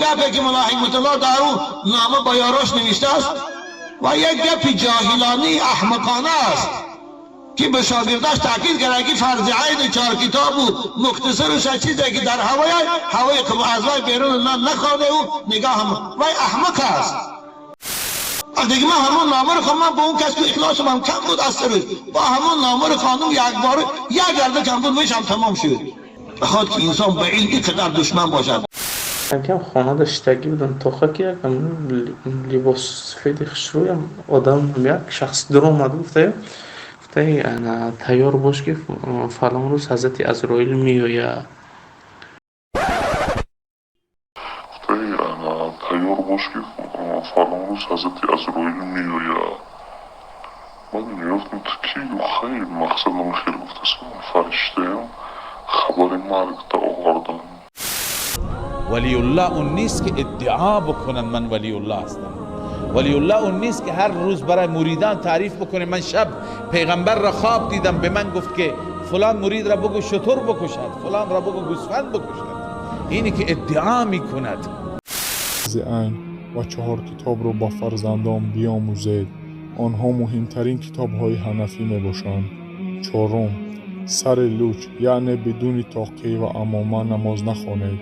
گپی که ملا حکمت الله در او نامه با یاراش نوشته است و یک گپی جاهلانی احمقانه است که به شاگرداش تاکید کرده که فرض عین چهار کتاب و مختصرش چیزی که در هوای هوای از وای بیرون نه نخوانده و نگاه هم وای احمق است. دیگه من همون نامه رو خواندم، با اون کس که اخلاصم هم کم بود از سرش، با همون نامه رو خواندم یک بار یک گرده کم بود میشم تمام شد. بخواد که انسان به علم اینقدر دشمن باشد. Якам хона шиштагӣ будам, тоқа ки якам либоси сафеди хушрӯям одам, як шахс дуромад, гуфтаю, гуфтаи, ана тайёр бош, ки фалон рӯз ҳазрати Азроил меояд. Гуфтаи, ана тайёр бош, ки фалон рӯз ҳазрати Азроил меояд. Ман мегуфтам, ту кӣ? Хайр, мақсадам хел гуфтасам, фариштаям, хабари маргта овардам. ولی الله اون نیست که ادعا بکنن من ولی الله هستم. ولی الله اون نیست که هر روز برای مریدان تعریف بکنه من شب پیغمبر را خواب دیدم، به من گفت که فلان مرید را بگو شتر بکشد، فلان را بگو گوسفند بکشد. اینی که ادعا میکند. عین ва чаҳор китобро ба фарзандон биомӯзед. Онҳо муҳимтарин китобҳои ҳанафӣ мебошанд. Чорум, сари луч, яъне бидуни тоқӣ ва амома намоз нахонед.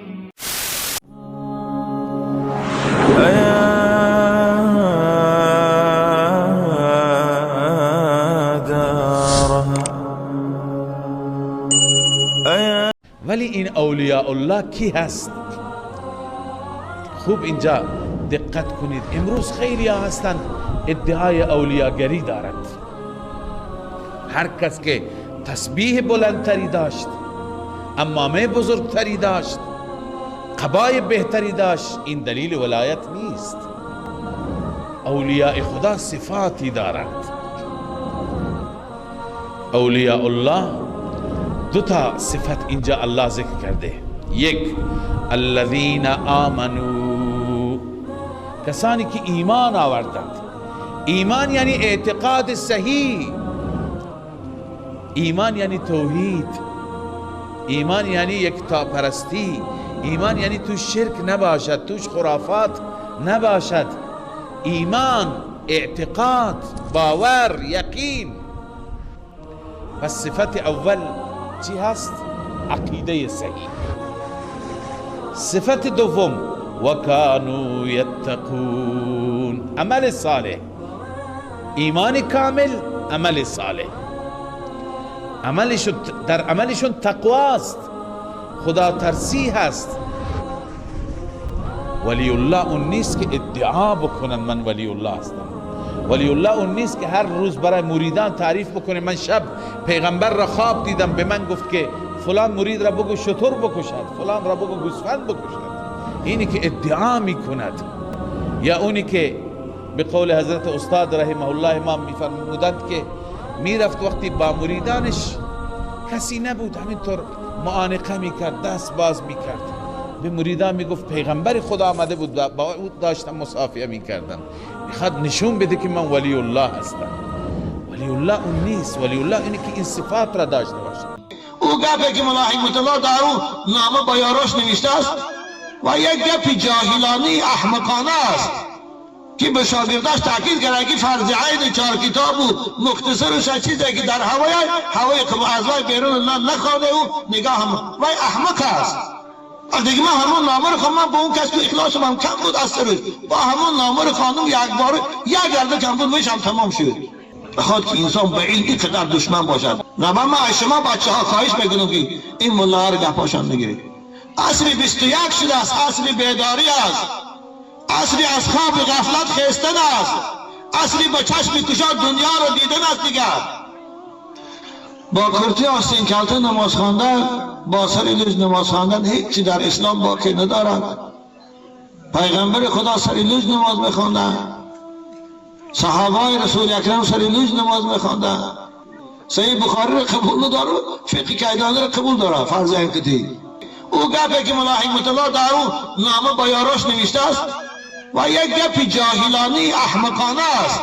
ولی این اولیاء الله کی هست؟ خوب اینجا دقت کنید. امروز خیلی ها هستند ادعای اولیاگری دارند. هر کس که تسبیح بلندتری داشت، امامه بزرگتری داشت، قبای بهتری داشت، این دلیل ولایت نیست. اولیاء خدا صفاتی دارند. اولیاء الله دو تا صفت اینجا الله ذکر کرده. یک، الذین آمنوا، کسانی که ایمان آوردند. ایمان یعنی اعتقاد صحیح، ایمان یعنی توحید، ایمان یعنی یکتاپرستی، ایمان یعنی تو شرک نباشد، توش خرافات نباشد. ایمان، اعتقاد، باور، یقین. پس صفت اول چی هست؟ عقیده صحیح. صفت دوم، وکانوا یتقون، عمل صالح. ایمان کامل، عمل صالح. عملشون، در عملشون تقواست، خدا ترسی هست. ولی الله اون نیست که ادعا بکنن من ولی الله هستم. ولی الله اون نیست که هر روز برای مریدان تعریف بکنه من شب پیغمبر را خواب دیدم، به من گفت که فلان مرید را بگو شتر بکشد، فلان را بگو گوسفند بکشد. اینی که ادعا میکند، یا اونی که به قول حضرت استاد رحمه الله امام میفرمودند که میرفت وقتی با مریدانش کسی نبود، همینطور معانقه میکرد، دست باز میکرد، به مریدان میگفت پیغمبر خدا آمده بود، با او داشتم مصافحه میکردم. میخواد نشون بده که من ولی الله هستم. ولی الله اون نیست. ولی الله اینه که این صفات را داشته باشه. او گپی که ملا حکمت الله در او نامه با یاراش نوشته است و یک گپی جاهلانی احمقانه است که به شاگرداش تاکید کرده که فرض عین چهار کتاب و مختصرش چیزی که در هوای هوای از وای بیرون نه نخوانده و نگاه هم وای احمق است. دیگه من همون نامه رو خواندم، با اون کس که اخلاصم هم کم بود از سرش، با همون نامه رو خواندم یک بار یک گرده کم بود میشم تمام شد. بخواد که انسان به علم اینقدر دشمن باشد. نه، من از شما بچه ها خواهش میکنم که این ملا رو گپاشان نگیرید. عصر 21 شده است، عصر بیداری است، عصر از خواب غفلت خیستن است، عصر با چشم کشاد دنیا رو دیدن است. دیگر با کرتی آستین کلته نماز خواندن، با سر لوچ نماز خواندن هیچی در اسلام باکی ندارد. پیغمبر خدا سر لوچ نماز میخواندن، صحابه رسول اکرم سر لوچ نماز میخواندن. صحیح بخاری را قبول نداره، فقه کیدانی را قبول داره. فرض این او گپی که ملا حکمت الله در او نامه با یاراش نوشته است و یک گپی جاهلانی احمقانه است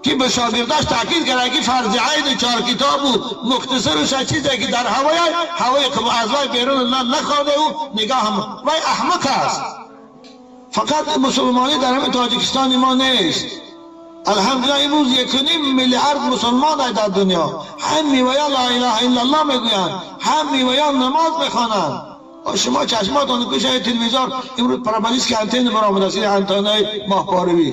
که به شاگرداش تاکید کرده که فرض عین چهار کتاب و مختصرش چیزی که در هوای هوای از وای بیرون نه نخوانده و نگاه هم وای احمق است. فقط مسلمانی در همین تاجیکستان ما نیست. الحمدلله امروز 1.5 میلیارد مسلمان در دنیا، هم میویا لا اله الا الله میگویند، هم میویا نماز میخوانند. شما چشماتان کشای تلویزیون امروز پرابلیس که انتن برآمده است، انتنای ماهواره‌ای،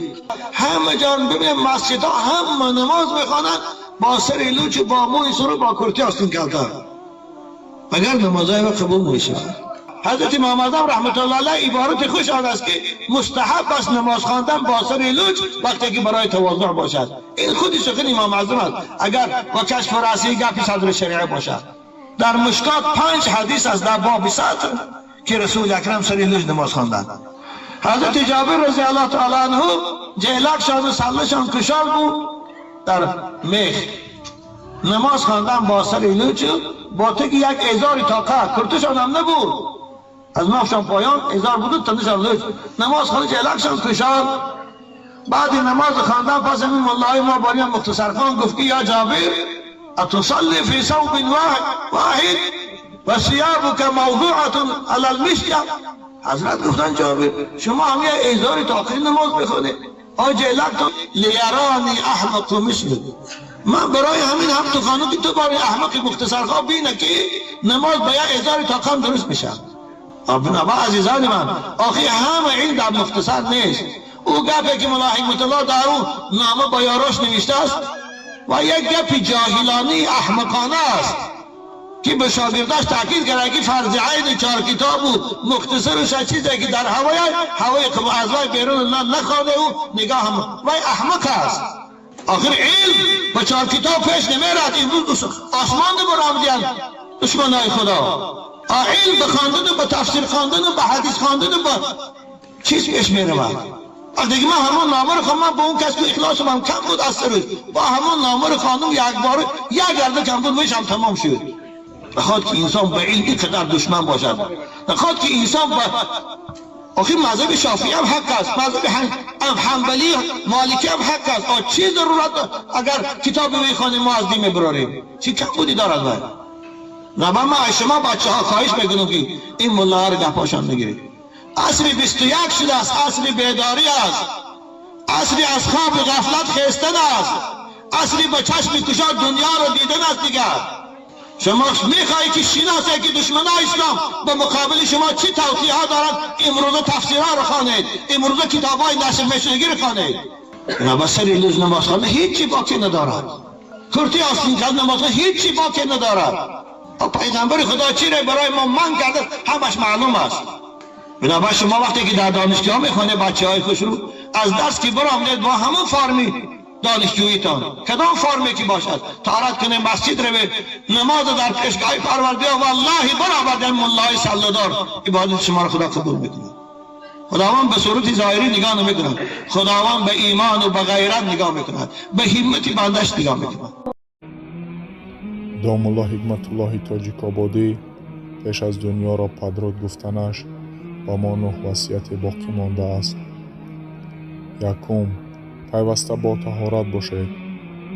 همه جان ببین مسجدها هم نماز میخوانند با سر لوچ، با موی سر، با کرتی آستین کلتا، مگر نمازهای ما قبول میشه. حضرت محمد رحمت الله علیه عبارت خوش آن است که مستحب است نماز خواندن با سر لوچ وقتی که برای تواضع باشد. این خودی سخن امام اعظم است، اگر با کشف رأسی گپی صدر شریعه باشد. در مشکات 5 حدیث است در باب سطر که رسول اکرم سر لوچ نماز خواندند. حضرت جابر رضی الله تعالی عنه جیلکشان و سلشان کشال بود در میخ، نماز خواندن با سر لوچ، با تک یک ازار تاقه، کرتشان هم نبود، از نافشان پایان ازار بود، تنشان لوچ، نماز خواند جیلکشان کشال. بعد نماز خواندن پس همین ملای ما باریم مختصر خان گفت که یا جابر اتصلي في ثوب واحد وثيابك موضوعة على المشية. حضرت گفتن جابر شما هم یه ازار تاقه نماز بخونید، آجلت لیرانی احمق مثلك. من برای همین هم تو خانم که تو برای احمق مختصر خواه بینه که نماز با یک ازار تاقه هم درست میشه. بنابر عزیزان من، آخی همه این در مختصر نیست. او گپی که ملا حکمت الله در او نامه با یاراش نوشته است و یک گپ جاهلانی احمقانه است که به شاگرداش تاکید کرده که فرض عین 4 کتاب و مختصرش چیزی که در هوای هوای از وای بیرون نخوانده او نگاه هم وای احمق است. آخر علم با 4 کتاب پیش نمیرد. امروز آسمان برآمدند دشمنای خدا. علم به خواندن و به تفسیر خواندن و به حدیث خواندن و به چیز پیش میرود. دیگه من همون نامه رو خواندم، با اون کس که اخلاصم هم کم بود از سرش، با همون نامه رو خواندم یک بار یک گرده کم بود ویش هم تمام شد. نخواد که انسان به علم اینقدر دشمن باشد، نخواد که انسان به آخه مذهب شافعی هم حق است، مذهب حنبلی مالکی هم حق است. آ چی ضرورت اگر کتاب میخوانیم ما از دین میبراریم؟ چی کم بودی دارد باید؟ نه من از شما بچه ها خواهش میکنم که این ملا رو گپاشان نگیرید. عصر 21 شده است، عصر بیداری است، عصر از خواب غفلت خیستن است، عصر با چشم کشاد دنیا رو دیدن است. دیگر شما میخواهی که شناسه که دشمنای اسلام به مقابل شما چی توطئه ها دارند، امروز تفسیرها رو خوانید، امروز کتابای نشر میشدگی رو خوانید. نه با سر لوز نماز خواندن هیچی باکی ندارد، کرتی آستین کرد نماز خواندن هیچی باکی ندارد. پیغمبر خدا چی را برای ما من کرده همش معلوم است. بنابراین شما وقتی که در دانشگاه میخوانید بچه های خوش رو از دست که برآمدید با همون فرمی دانشجوییتان، کدام فرمی که باشد، طهارت کنه، مسجد روید، نماز در پیشگاه پروردگار، والله برآورد ملای سله‌دار عبادت شما را خدا قبول میکنه. خداوند به صورت ظاهری نگاه نمیکند، خداوند به ایمان و به غیرت نگاه میکند، به همت بندش نگاه میکند. домулло Ҳикматуллоҳи Тоҷикободӣ пеш аз дунёро падруд гуфтанаш ба мо 9 васияте боқӣ мондааст. Якум, пайваста бо таҳорат бошед.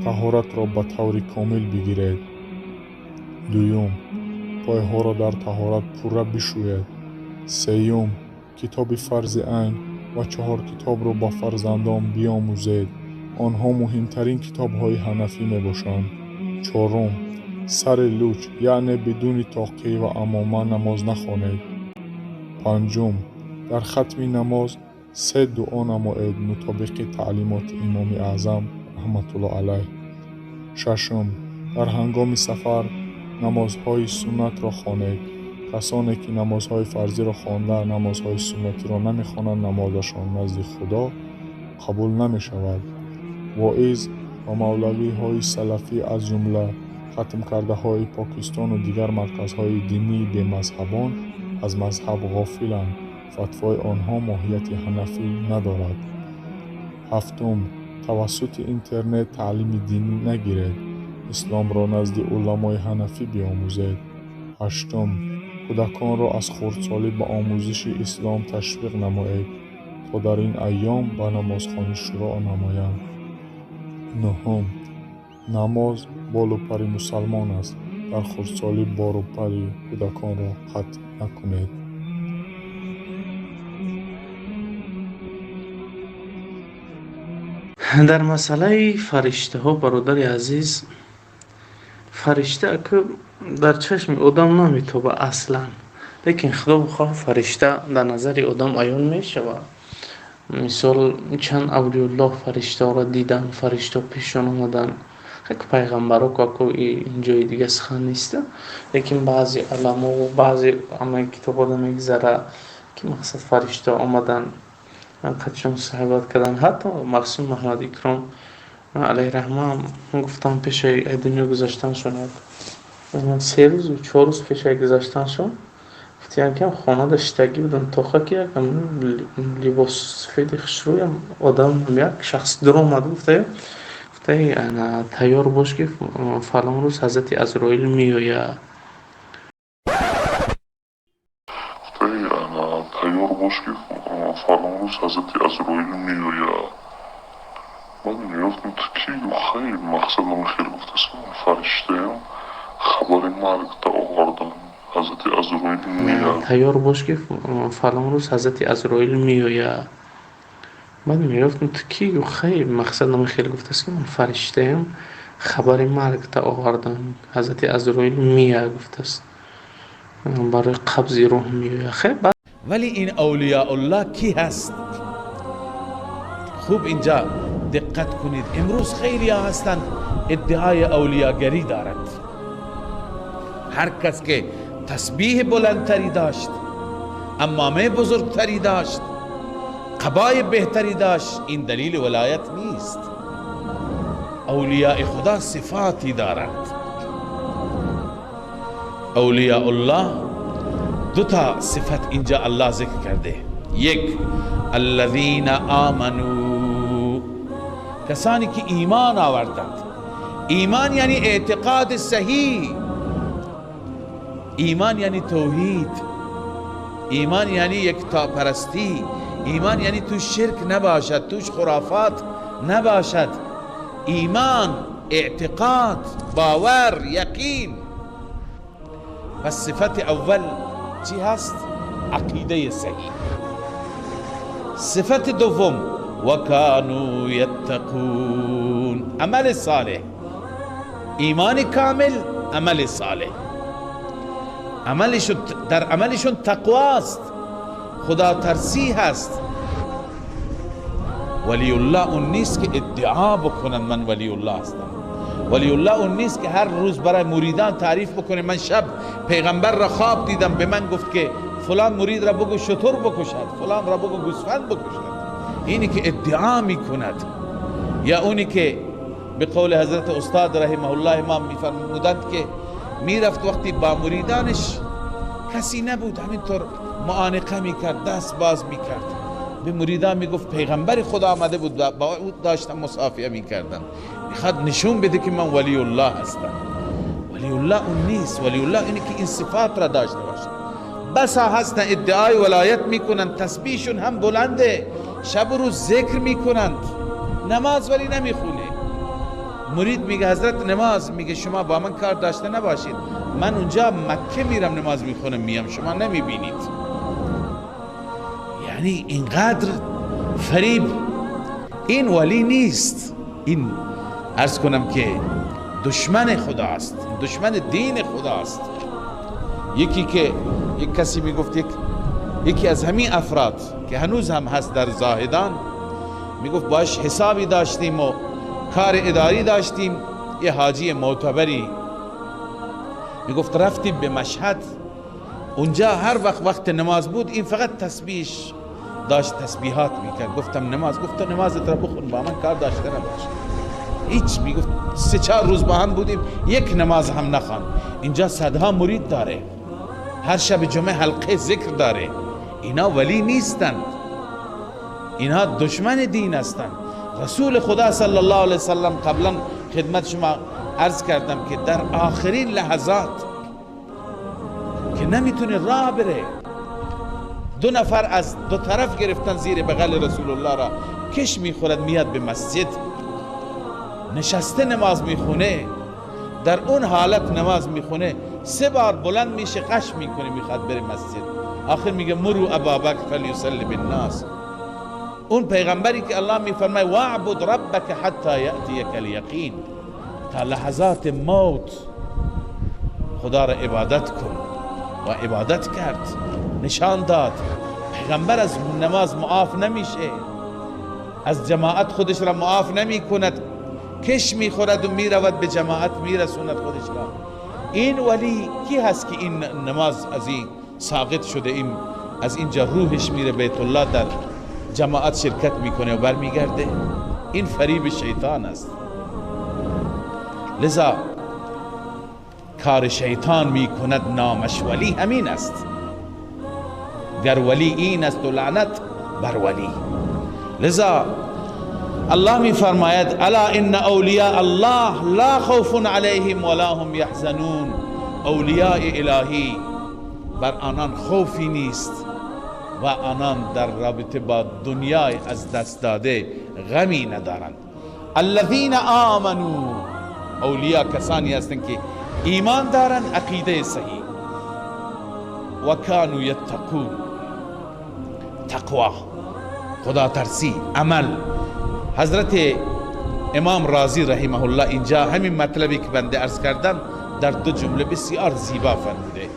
Таҳоратро ба таври комил бигиред. Дуюм, пойҳоро дар таҳорат пурра бишӯед. Сеюм, китоби фарзи айн ва 4 китобро ба фарзандон биомӯзед. Онҳо муҳимтарин китобҳои ҳанафӣ мебошанд. Чорум, сари луч, яъне бидуни тоқӣ ва амома намоз нахонед. Панҷум, дар хатми намоз 3 дуо намоед мутобиқи таълимоти имоми аъзам раҳматуллоҳ алайҳ. Шашум, дар ҳангоми сафар намозҳои суннатро хонед. Касоне ки намозҳои фарзиро хонда намозҳои суннатиро намехонанд, намозашон назди Худо қабул намешавад. Воиз ва мавлавиҳои салафӣ аз ҷумла хатмкардаҳои Покистону дигар марказҳои динии бемазҳабон аз мазҳаб ғофиланд. Фатвои онҳо моҳияти ҳанафӣ надорад. Ҳафтум, тавассути интернет таълими динӣ нагиред. Исломро назди уламои ҳанафӣ биомӯзед. Ҳаштум, кӯдаконро аз хурдсолӣ ба омӯзиши ислом ташвиқ намоед, то дар ин айём ба намозхонӣ шурӯъ намоянд. Нуҳум, намоз болу пари мусалмон аст. Дар хурдсолӣ бору пари кӯдаконро қатъ накунед. Дар масъалаи фариштаҳо, бародари азиз, фаришта ки дар чашми одам наметоба аслан, лекин худо бихоҳад, фаришта дар назари одам аён мешавад. Мисол, чанд авлиёуллоҳ фариштаҳоро дидан, фариштаҳо пешшон омадан. Як пайғамбаро каку ин ҷои дига сухан неста, лекин баъзе уламову баъзе ама китобҳода мегузара, ки мақсад фаришта омадан, қадшон суҳбат кардан. Ҳатто махсум Маҳмад Икром алайҳи раҳма гуфтан, пешаи дунё гузаштаншон як 3 рӯзу 4 рӯз пешаи гузаштаншон гуфтиян, ки хонада шиштагӣ будам, тоха ки як либоси сафеди хушрӯям одам, як шахс дуромад, гуфтаю гуфтаи: «Тайёр бош, ки фалон рӯз ҳазрати Азроил меояд». Гуфтаи: «Тайёр бош, ки фалон рӯз ҳазрати Азроил меояд». Баъд мегуфтам: «Ту кӣ?» Гуфт: «Хай, мақсадам хел гуфтааст, ман фариштаям, хабари маргта овардам, ҳазрати Азроил меояд». «Тайёр бош, ки фалон рӯз ҳазрати Азроил меояд». Баъд мегуфтам: «Ту кӣ?» Гуфт: «Хай, мақсадам хел гуфтааст, ки ман фариштаям, хабари маргта овардам, ҳазрати Азроил меояд, гуфтааст, барои қабзи рӯҳ меояд». Хай, баъд ولی این اولیاء الله کی هست؟ خوب اینجا دقت کنید. امروز خیلی ها هستند ادعای اولیاگری دارند. هر کس که تسبیح بلندتری داشت، عمامه بزرگتری داشت، قبای بهتری داشت، این دلیل ولایت نیست. اولیاء خدا صفاتی دارند. اولیاء الله دو تا صفت اینجا الله ذکر کرده. یک، الذین آمنوا، کسانی که ایمان آوردند. ایمان یعنی اعتقاد صحیح، ایمان یعنی توحید، ایمان یعنی یکتاپرستی، ایمان یعنی تو شرک نباشد، توش خرافات نباشد. ایمان، اعتقاد، باور، یقین. پس صفت اول چی هست؟ عقیده صحیح. صفت دوم، وکانوا یتقون، عمل صالح. ایمان کامل، عمل صالح. عملشون، در عملشون تقواست، خدا ترسی هست. ولی الله اون نیست که ادعا بکنن من ولی الله هستم. ولی الله اون نیست که هر روز برای مریدان تعریف بکنه من شب پیغمبر را خواب دیدم، به من گفت که فلان مرید را بگو شتر بکشد، فلان را بگو گوسفند بکشد. اینی که ادعا میکند، یا اونی که به قول حضرت استاد رحمه الله امام میفرمودند که میرفت وقتی با مریدانش کسی نبود، همینطور معانقه میکرد، دست باز میکرد، به مریدان میگفت پیغمبر خدا آمده بود، با او داشتم مصافحه میکردم. میخواد نشون بده که من ولی الله هستم. ولی الله اون نیست. ولی الله اینه که این صفات را داشته باشه. بسا هستن ادعای ولایت میکنن، تسبیحشون هم بلنده، شب و روز ذکر میکنند، نماز ولی نمیخونه. مرید میگه حضرت نماز، میگه شما با من کار داشته نباشید، من اونجا مکه میرم نماز میخونم میام، شما نمیبینید. یعنی اینقدر فریب. این ولی نیست، این عرض کنم که دشمن خداست، دشمن دین خداست. یکی که یک کسی میگفت، یکی از همین افراد که هنوز هم هست در زاهدان، میگفت باش حسابی داشتیم و کار اداری داشتیم، یه حاجی معتبری، میگفت رفتیم به مشهد، اونجا هر وقت نماز بود این فقط تسبیحش داشت، تسبیحات میکرد. گفتم نماز، گفت نمازت را بخون، با من کار داشته نباش هیچ. میگفت 3-4 روز با هم بودیم، یک نماز هم نخوان. اینجا صدها مرید داره، هر شب جمعه حلقه ذکر داره. اینا ولی نیستند، اینها دشمن دین هستند. رسول خدا صلی الله علیه وسلم، قبلا خدمت شما عرض کردم که در آخرین لحظات که نمیتونه راه بره، 2 نفر از دو طرف گرفتن زیر بغل رسول الله را، کش میخورد میاد به مسجد، نشسته نماز میخونه. در اون حالت نماز میخونه، 3 بار بلند میشه، قش میکنه، میخواد بره مسجد. آخر میگه مرو ابابکر فلیصلی بالناس. اون پیغمبری که الله میفرماید واعبد ربک حتی یأتیک الیقین، تا لحظات موت خدا را عبادت کن. و عبادت کرد، نشان داد. پیغمبر از نماز معاف نمیشه، از جماعت خودش را معاف نمی کند، کش میخورد و میرود به جماعت میرسوند خودش را. این ولی کی هست که این نماز از این ساقط شده، این از اینجا روحش میره بیت الله، در جماعت شرکت میکنه و برمیگرده؟ این فریب شیطان است. لذا کار شیطان میکند نامش ولی همین است. گر ولی این است و لعنت بر ولی. لذا الله می فرماید الا ان اولیاء الله لا خوف علیهم ولا هم یحزنون. اولیاء الهی بر آنان خوفی نیست و آنان در رابطه با دنیای از دست داده غمی ندارند. الذین آمنوا، اولیاء کسانی هستند که ایمان دارند، عقیده صحیح، و کانوا یتقون، تقوا، خدا ترسی، عمل. حضرت امام رازی رحمه الله اینجا همین مطلبی که بنده عرض کردم در دو جمله بسیار زیبا فرموده.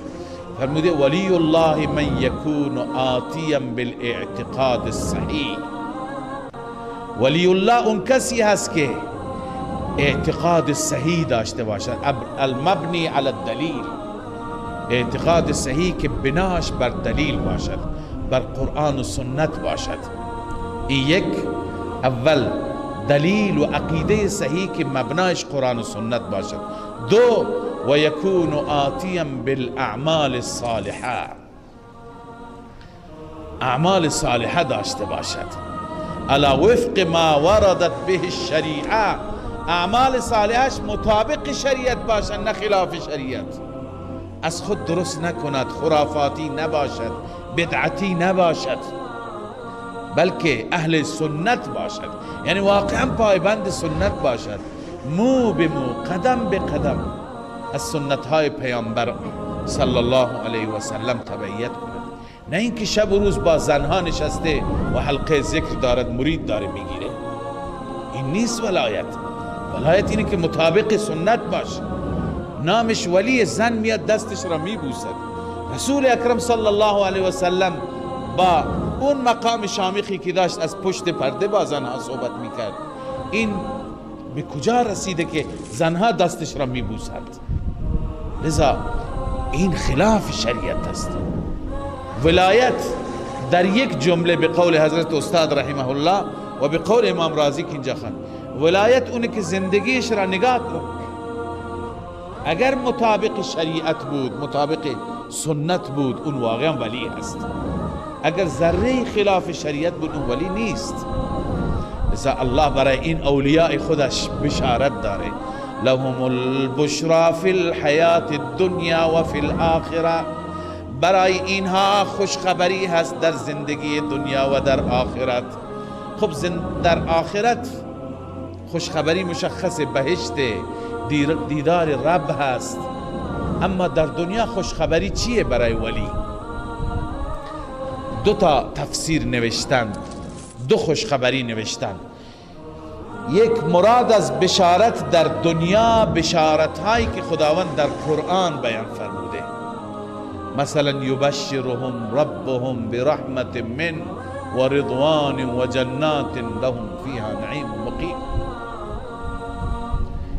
فرموده ولی الله من یکون آتیا بالاعتقاد الصحیح. ولی الله اون کسی هست که اعتقاد صحیح داشته باشد، المبنی علی الدلیل، اعتقاد صحیح که بناش بر دلیل باشد، بر قرآن و سنت باشد. این یک اول دلیل و عقیده صحیح که مبنایش قرآن و سنت باشد. دو، و یکون آتیا بالاعمال الصالحه، اعمال صالحه داشته باشد، علی وفق ما وردت به الشریعه، اعمال صالحش مطابق شریعت باشد نه خلاف شریعت. از خود درست نکند، خرافاتی نباشد، بدعتی نباشد، بلکه اهل سنت باشد، یعنی واقعا پایبند سنت باشد، مو به مو، قدم به قدم از سنت های پیامبر صلی الله علیه و سلم تبعیت کند، نه اینکه شب و روز با زنها نشسته و حلقه ذکر دارد، مرید داره میگیره. این نیست ولایت. ولایت اینه که مطابق سنت باش. نامش ولی، زن میاد دستش را میبوسد. رسول اکرم صلی الله علیه و سلم با اون مقام شامخی که داشت از پشت پرده با زنها صحبت میکرد. این به کجا رسیده که زنها دستش را میبوسند؟ لذا این خلاف شریعت است. ولایت در یک جمله به قول حضرت استاد رحمه الله و به قول امام رازی که اینجا خواند، ولایت اونه که زندگیش را نگاه کن، اگر مطابق شریعت بود، مطابق سنت بود، اون واقعا ولی هست. اگر ذره خلاف شریعت بود، اون ولی نیست. لذا الله برای این اولیاء خودش بشارت داره، لهم البشرا فی الحیات الدنیا و فی الاخره. برای اینها خوشخبری هست در زندگی دنیا و در آخرت. خب در آخرت خوشخبری مشخص، بهشت، دیدار رب هست. اما در دنیا خوشخبری چیه برای ولی؟ دو تا تفسیر نوشتن، دو خوشخبری نوشتن. یک، مراد از بشارت در دنیا بشارت هایی که خداوند در قرآن بیان فرموده، مثلا یبشرهم ربهم برحمت من و رضوان و جنات لهم فیها نعیم مقیم.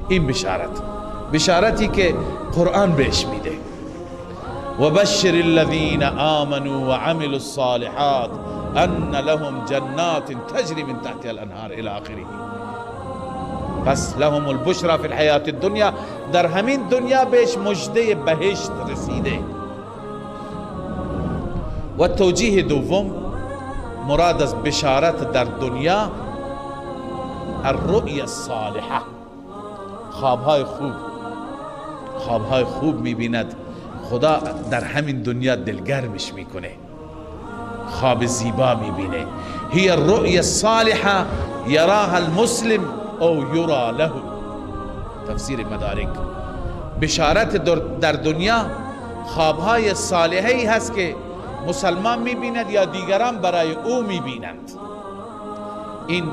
این بشارت، بشارتی که قرآن بهش میده. و بشر الذین آمنوا وعملوا الصالحات ان لهم جنات تجری من تحتها الانهار الى آخره. پس لهم البشرى فی الحیات الدنیا، در همین دنیا بهش مژده بهشت رسیده. و توجیه دوم، مراد از بشارت در دنیا الرؤیا الصالحه، خوابهای خوب، خوابهای خوب میبیند، خدا در همین دنیا دلگرمش میکنه، خواب زیبا میبینه. هی الرؤیا الصالحه یراها المسلم او یرا له. تفسیر مدارک. بشارت در دنیا خوابهای صالحه‌ای هست که مسلمان میبیند یا دیگران برای او میبینند. این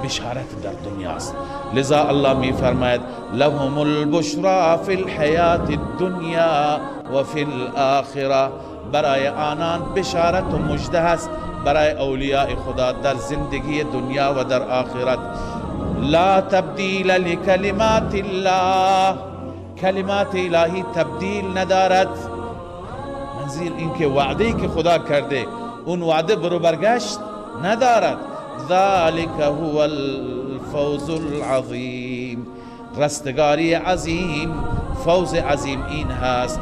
بشارت در دنیاست. لذا الله می فرماید لهم البشرى فی الحیات الدنیا و فی الآخرة. برای آنان بشارت و مژده هست، برای اولیاء خدا در زندگی دنیا و در آخرت. لا تبدیل لکلمات الله، کلمات الهی تبدیل ندارد. منظور این که وعده که خدا کرده اون وعده برو برگشت ندارد. ذلك هو الفوز العظیم، رستگاری عظیم، فوز عظیم این هست.